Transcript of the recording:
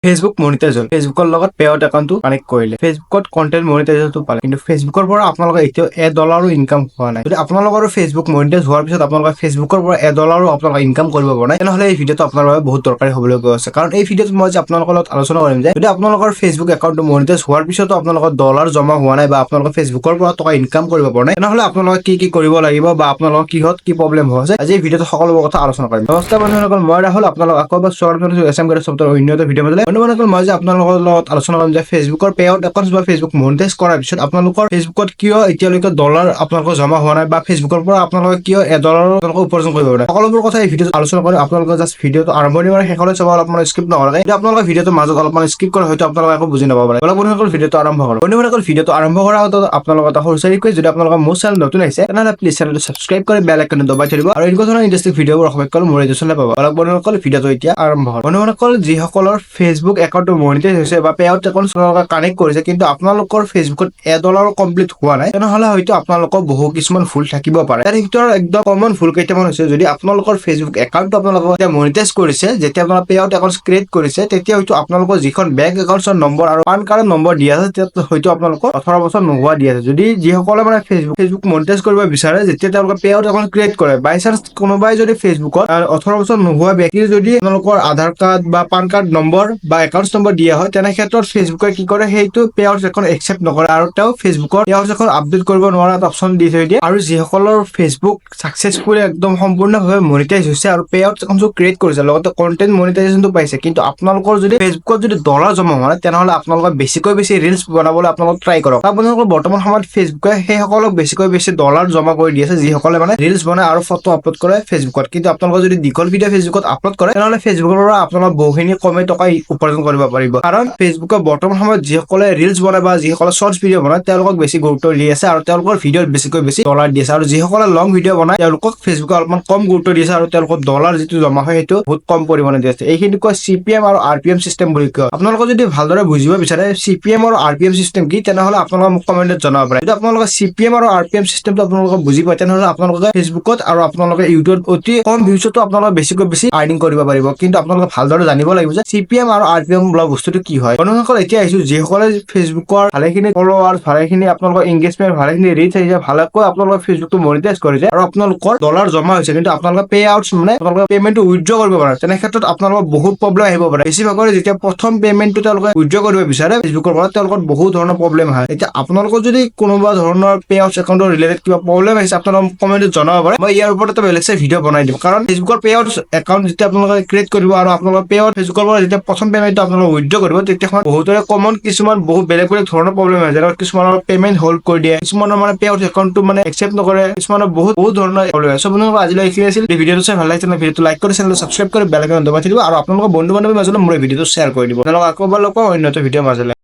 Facebook monetize হ'ল, ফেচবুকৰ লগত পেআউট একাউণ্টটো কানেক্ট কৰিলে, ফেচবুকত কণ্টেণ্ট মনিটাইজেশ্যনটো পালে, কিন্তু ফেচবুকৰ পৰা আপোনালোকৰ এতিয়াও $1ও ইনকাম হোৱা নাই। যদি আপোনালোকৰো ফেচবুক মনিটাইজ হোৱাৰ পিছত আপোনালোকে ফেচবুকৰ পৰা $1ও আপোনালোকে ইনকাম কৰিব পৰা নাই, তেনেহ'লে এই ভিডিঅ'টো আপোনাৰ বাবে বহুত দৰকাৰী হ'বলৈ গৈ আছে। কাৰণ এই ভিডিঅ'টোত মই যে আপোনালোকৰ লগত আলোচনা কৰিম যে যদি আপোনালোকৰ ফেচবুক একাউণ্টটো মনিটাইজ হোৱাৰ পিছতো আপোনালোকৰ ডলাৰ জমা হোৱা নাই বা আপোনালোকে ফেচবুকৰ পৰা টকা ইনকাম কৰিব পৰা নাই, তেনেহ'লে আপোনালোকে কি কি কৰিব লাগিব বা আপোনালোকৰ কিহত কি প্ৰব্লেম হৈছে, আজি এই ভিডিঅ'টো সকলোবোৰ কথা আলোচনা কৰিম। নমস্কাৰ বন্ধুসকল, মই ৰাহুল, আপোনালোক আকৌ এবাৰ স্বাগত জনাইছো এছ এম গাড়ী চফ্টৰ অন্য এটা ভিডিঅ' মাজলৈ। বন্ধুসকল, মই যে আপোনালোকৰ লগত আলোচনা কৰিম যে ফেচবুকৰ পে আউট একাউণ্ট বা ফেচবুক মনিটাইজ কৰাৰ পিছত আপোনালোকৰ ফেচবুকত কিয় এতিয়ালৈকে ডলাৰ আপোনালোকৰ জমা হোৱা নাই বা ফেচবুকৰ পৰা আপোনালোকে কিয় $1ৰো আপোনালোকে উপাৰ্জন কৰিব পাৰে, সকলোবোৰ কথা এই ভিডিঅ'টোত আলোচনা কৰিম। আপোনালোকে জাষ্ট ভিডিঅ'টো আৰম্ভণি পৰা শেষলৈ চাব, অলপমান স্কিপ নকৰাকে। যদি আপোনালোকে ভিডিঅ'টোৰ মাজত অলপমান স্কিপ কৰে, হয়তো আপোনালোকে একো বুজি নাপাব পাৰে। বলক বন্ধুসকল, ভিডিঅ'টো আৰম্ভ কৰোঁ। বন্ধুসকল, ভিডিঅ'টো আৰম্ভ কৰাৰ আগত আপোনালোকৰ এটা সৰু ৰিকুৱেষ্ট, যদি আপোনালোকৰ মোৰ চেনেল নতুন আহিছে, তেনেহ'লে প্লিজ চেনেলটো ছাবস্ক্ৰাইব কৰি বেল আইকনটো দবাই থৈ দিব আৰু এনেকুৱা ধৰণৰ ইণ্টাৰেষ্টিং ভিডিঅ'বোৰ অপেক্ষা মোৰ এইটো চেনেল পাব। বলক বন্ধুসকল, ভিডিঅ'টো এতিয়া আৰম্ভ কৰোঁ। বন্ধুসকল, যিসকলৰ ফেচবুক একাউণ্টটো মনিটাইজ হৈছে বা পে আউট একাউণ্ট কানেক্ট কৰিছে, কিন্তু আপোনালোকৰ ফেচবুকত $1ৰো কমপ্লিট হোৱা নাই, তেনেহ'লে হয়তো আপোনালোকৰ বহু কিছুমান ভুল থাকিব পাৰে। তাৰ ভিতৰত একদম কমন ভুল কেইটামান হৈছে, যদি আপোনালোকৰ ফেচবুক একাউণ্টটো আপোনালোকৰ যেতিয়া মনিটাইজ কৰিছে, যেতিয়া আপোনালোকৰ পে আউট একাউণ্ট ক্ৰিয়েট কৰিছে, তেতিয়া হয়তো আপোনালোকৰ যিখন বেংক একাউণ্টছৰ নম্বৰ আৰু পান কাৰ্ডৰ নম্বৰ দিয়া আছে, তেতিয়া হয়তো আপোনালোকৰ 18 বছৰ নোহোৱা দিয়া আছে। যদি যিসকলে মানে ফেচবুক মনিটাইজ কৰিব বিচাৰে, যেতিয়া তেওঁলোকে পে আউট একাউণ্ট ক্ৰিয়েট কৰে, বাই চান্স কোনোবাই যদি ফেচবুকত 18 বছৰ নোহোৱা ব্যক্তিৰ যদি তেওঁলোকৰ আধাৰ কাৰ্ড বা পান কাৰ্ড নম্বৰ বা একাউণ্ট নম্বৰ দিয়া হয়, তেনে ক্ষেত্ৰত ফেচবুকে কি কৰে, সেইটো পে আউট একাউণ্ট একচেপ্ট নকৰে আৰু তেওঁ ফেচবুকৰ পে আউট একাউণ্ট আপডেট কৰিব নোৱাৰা এটা অপশ্যন দি থৈ দিয়ে। আৰু যিসকলৰ ফেচবুক ছাকচেছফুলি একদম সম্পূৰ্ণভাৱে মনিটাইজ হৈছে আৰু পে আউট একাউণ্টটো ক্ৰিয়েট কৰিছে, লগতে কণ্টেণ্ট মনিটাইজেশ্যনটো পাইছে, কিন্তু আপোনালোকৰ যদি ফেচবুকত যদি ডলাৰ জমা হোৱা নাই, তেনেহ'লে আপোনালোকে বেছিকৈ বেছি ৰিলচ বনাবলৈ আপোনালোক ট্ৰাই কৰক। আপোনালোকৰ বৰ্তমান সময়ত ফেচবুকে সেইসকলক বেছিকৈ বেছি ডলাৰ জমা কৰি দি আছে, যিসকলে মানে ৰিলচ বনায় আৰু ফটো আপলোড কৰে ফেচবুকত। কিন্তু আপোনালোকে যদি দীঘল ভিডিঅ' ফেচবুকত আপলোড কৰে, তেনেহ'লে ফেচবুকৰ পৰা আপোনালোক বহুখিনি কমে টকা উপাৰ্জন কৰিব পাৰিব। কাৰণ ফেচবুকে বৰ্তমান সময়ত যিসকলে ৰিলচ বনায় বা যিসকলে শ্বৰ্টছ ভিডিঅ' বনায়, তেওঁলোকক বেছি গুৰুত্ব দি আছে আৰু তেওঁলোকৰ ভিডিঅ'ত বেছিকৈ বেছি ডলাৰ দি আছে। আৰু যিসকলে লং ভিডিঅ' বনায়, তেওঁলোকক ফেচবুকে অলপমান কম গুৰুত্ব দিছে আৰু তেওঁলোকৰ ডলাৰ যিটো জমা হয়, সেইটো বহুত কম পৰিমাণে দি আছে। এইখিনি কয় চিপিএম আৰু আৰপিএম চিষ্টেম বুলি কয়। আপোনালোকে যদি ভালদৰে বুজিব বিচাৰে চিপিএম আৰু আৰপিএম চিষ্টেম কি, তেনেহ'লে আপোনালোকে মোক কমেণ্টত জনাব পাৰে। যদি আপোনালোকে চিপিএম আৰু আৰপিএম চিষ্টেমটো আপোনালোকে বুজি পায়, তেনেহ'লে আপোনালোকে ফেচবুকত আৰু আপোনালোকে ইউটিউবত অতি কম ভিউজতো আপোনালোকে বেছিকৈ বেছি আৰ্নিং কৰিব পাৰিব। কিন্তু আপোনালোকে ভালদৰে জানিব লাগিব যে চিপিএম আৰু আৰপিএম বোলা বস্তুটো কি হয়। বন্ধুসকল, এতিয়া আহিছো, যিসকলে ফেচবুকৰ ভালেখিনি ফলোৱাৰ, ভালেখিনি আপোনালোকৰ এংগেজমেণ্ট, ভালেখিনি ৰিচ আহিছে, ভালকৈ আপোনালোকৰ ফেচবুকটো মনিটাইজ কৰিছে আৰু আপোনালোকৰ ডলাৰ জমা হৈছে, কিন্তু আপোনালোকে পে আউটছ মানে আপোনালোকে পে'মেণ্টটো উইড্ৰ কৰিব পাৰে, তেনে ক্ষেত্ৰত আপোনালোকৰ বহুত প্ৰব্লেম আহিব পাৰে। বেছিভাগৰে যেতিয়া প্ৰথম পে'মেণ্টটো তেওঁলোকে উইড্ৰ কৰিব বিচাৰে ফেচবুকৰ পৰা, তেওঁলোকৰ বহুত ধৰণৰ প্ৰব্লেম হয়। এতিয়া আপোনালোকৰ যদি কোনোবা ধৰণৰ পে আউটছ একাউণ্টৰ ৰিলেটেড কিবা প্ৰব্লেম আহিছে, আপোনালোকে কমেণ্টত জনাব পাৰে। মই ইয়াৰ ওপৰত এটা বেলেগ চাই ভিডিঅ' বনাই দিম। কাৰণ ফেচবুকৰ পে আউট একাউণ্ট যেতিয়া আপোনালোকে ক্ৰিয়েট কৰিব আৰু আপোনালোকৰ পে আউট ফেচবুকৰ পৰা যেতিয়া প্ৰথম পে'মেণ্টটো আপোনালোকে উইড্ৰ কৰিব, তেতিয়া বহুতৰে কমন কিছুমান বহুত বেলেগ বেলেগ ধৰণৰ প্ৰব্লেম হয়। যেনেকৈ কিছুমানৰ পে'মেণ্ট হোল্ড কৰি দিয়ে, কিছুমানৰ মানে পে আউট একাউণ্টটো মানে একচেপ্ট নকৰে, কিছুমানৰ বহুত বহুত ধৰণৰ প্ৰব্লেম হয়। চ' বন্ধুসকল, আজিলৈ এইখিনি আছিল। এই ভিডিঅ'টো চাই ভাল লাগিছে, ভিডিঅ'টো লাইক কৰি চেনেলটো ছাবস্ক্ৰাইব কৰি বেল আইকন দবাই থৈ দিব আৰু আপোনালোকৰ বন্ধু বান্ধৱীৰ মাজলৈ মোৰ এই ভিডিঅ'টো শ্বেয়াৰ কৰি দিব। আপোনালোক আকৌ এবাৰ লগ পাম অন্য এটা ভিডিঅ'ৰ মাজলৈ।